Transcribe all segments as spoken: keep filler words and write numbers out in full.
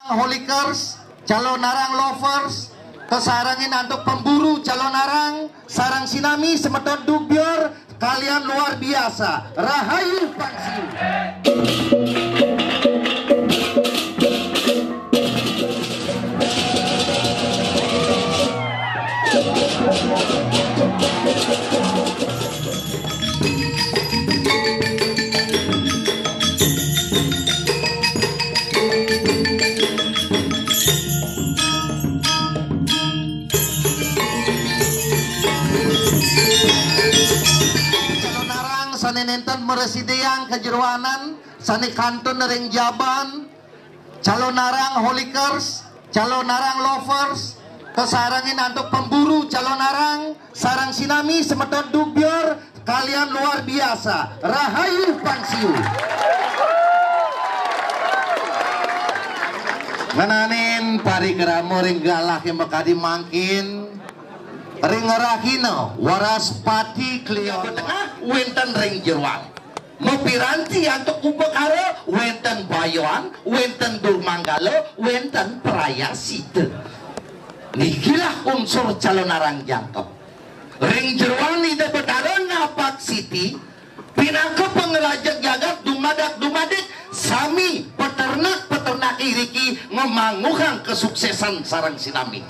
Holikers, calonarang lovers, kasarengin antuk pemburu calonarang, sareng sinami semeton Dugbior, kalian luar biasa. Rahayu pangsiu. Calonarang sane nenten mresideang kajeroanan sane kantun ring jaban, calonarang holikers, calonarang lovers, kasarengin antuk pemburu calonarang, sareng sinami semeton Dugbior, kalian luar biasa. Rahayu pangsiu. Ngenanin parikrama ring galahe makadi mangkin, ring rahina Waraspati Kliwon wenten ring jeroan. Mapiranti antuk upakara, wenten bayoan, wenten durmanggala, wenten prayascita. Nikilah unsur calonarang jangkep. Ring jeroan Ida Betara napak siti, pinaka pangrajeg jagat dumadak-dumadik, sami peternak-peternak iriki ngamanguhang kasuksesan sareng sinami.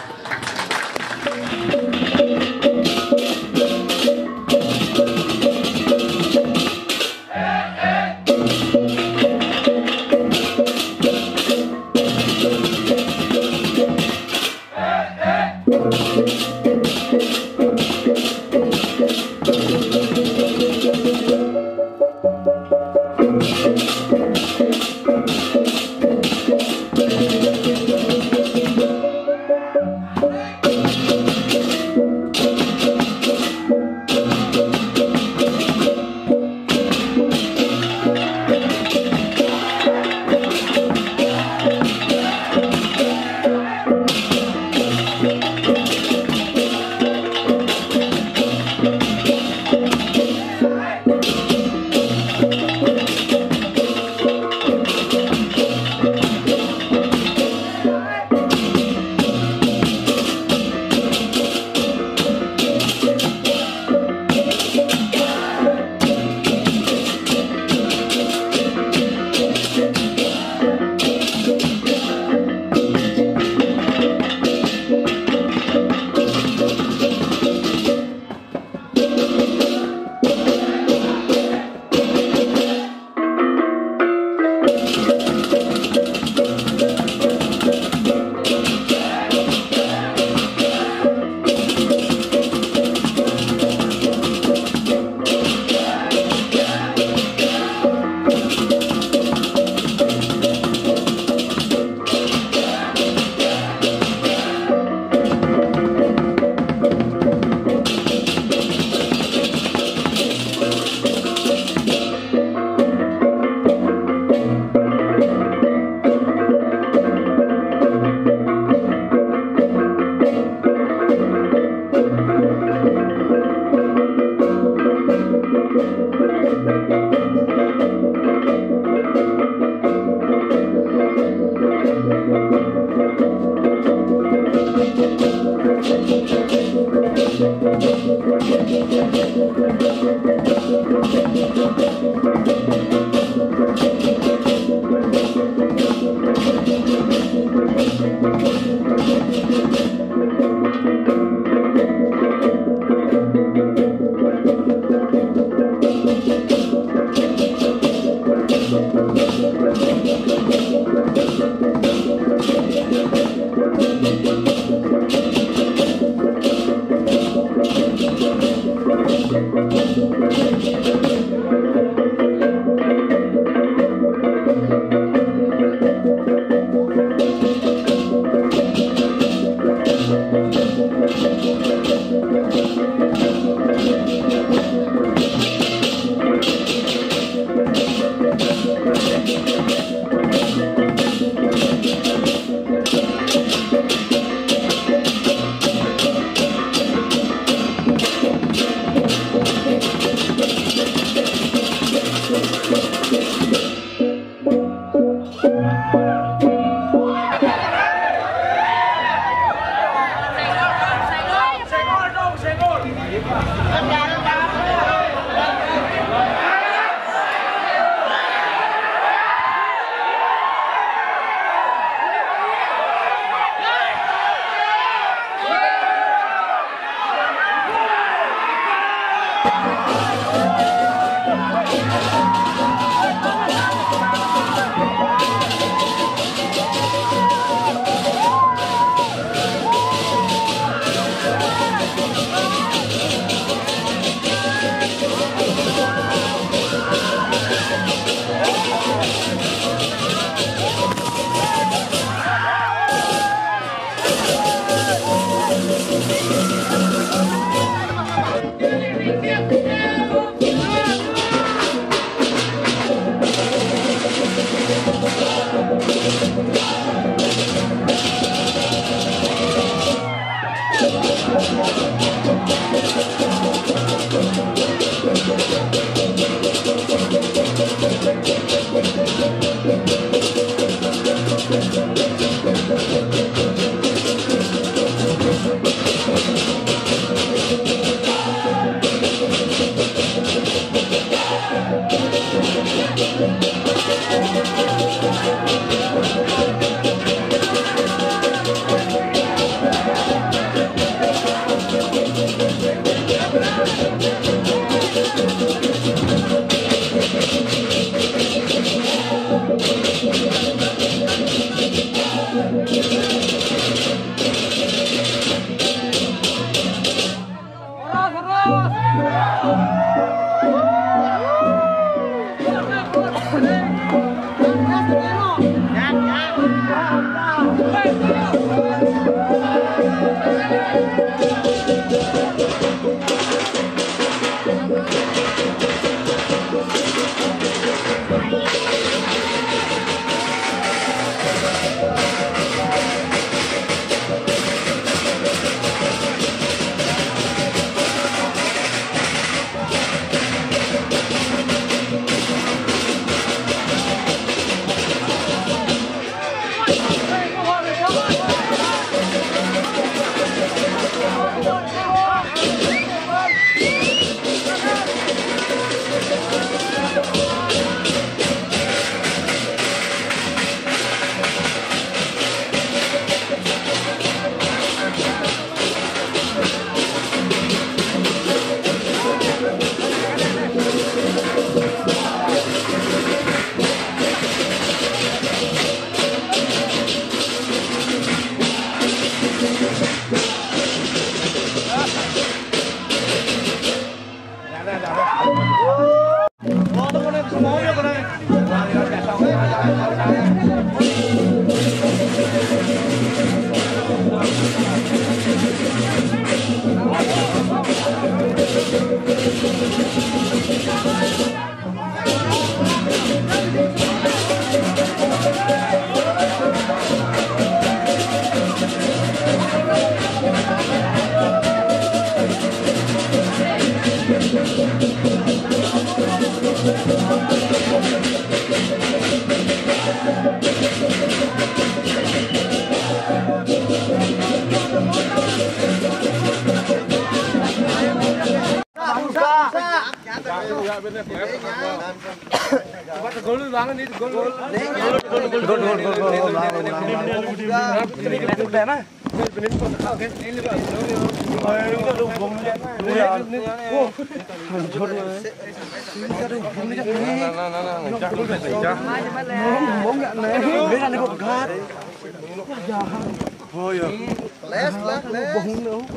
Les, les, les.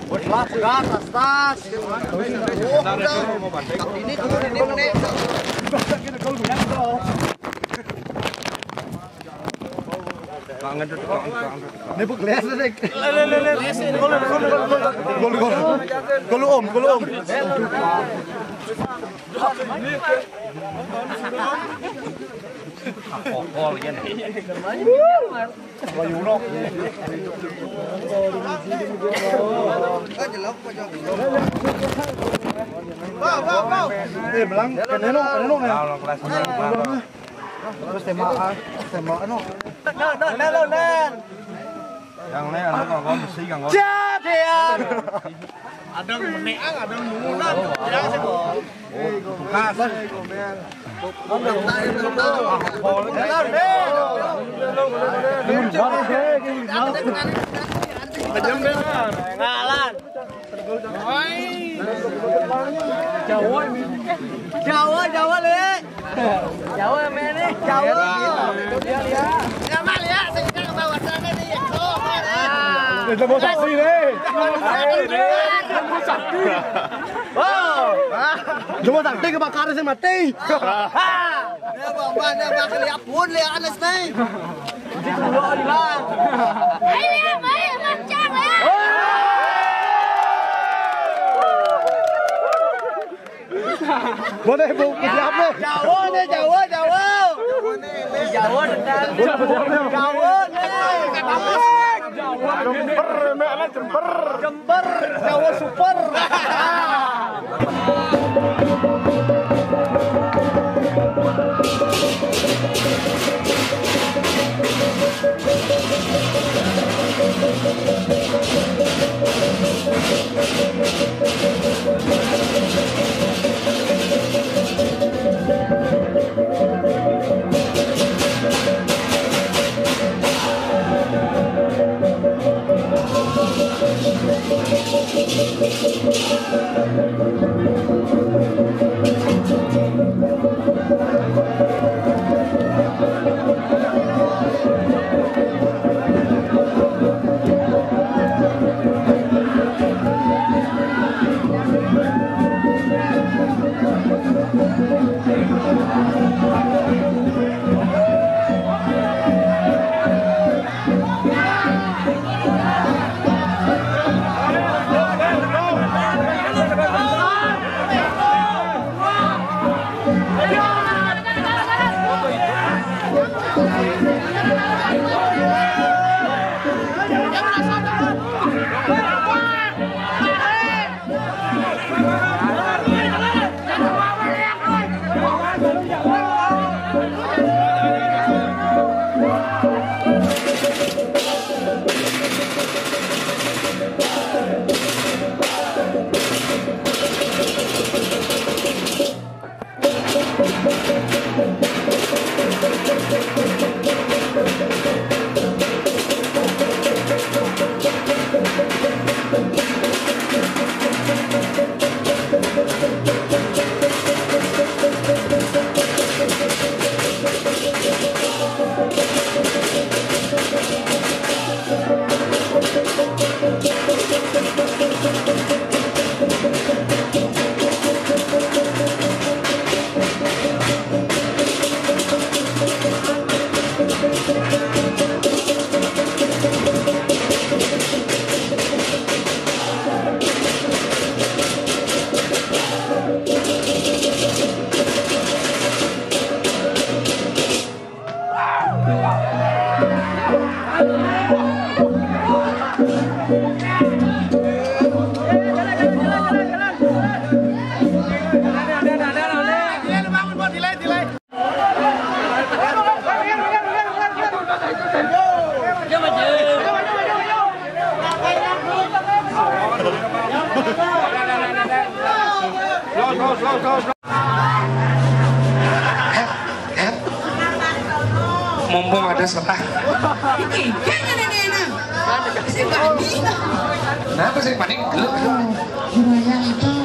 Wes lah, pegat, tas, tas. Oh, udah. Ini dulu, ini menit. Ini bu les, les. Gol, gol. Gol, Om, gol, Om. Eh, belang, keneno, keneno, nih. Terus tema A, tema anu. No, no, no, no, no. Yang ini anu, kang, kang, besi, kang, kang. Jadian. Ada yang meneang, ada yang nungunan. Ya, sih, Bos. Tugas. Ngalan. Jawa, Jawa, Le. Jawa, men, eh. Jawa. Ya, Mal, ya, saya ke bawah sana nih. Oh, Mal, ya. Udah mau saksi nih. Udah mau saksi. Wow. Cuma sakti kebakaran sih mati. Ya, Bang, Bang, ya, Bang, lihat pun, lihat Anas nih. Ayo, ya, ayo, kencang, ya. Boleh, Bu, siap nih. Jawa nih, Jawa, Jawa. Jawa, Jawa, Jawa nih. Jember, Mek, lah, jember. Jember, Jawa super. Mumpung ada serah. Iki, jangan enak-enak. Sing panik. Kenapa sih panik? Gelap. Juragan itu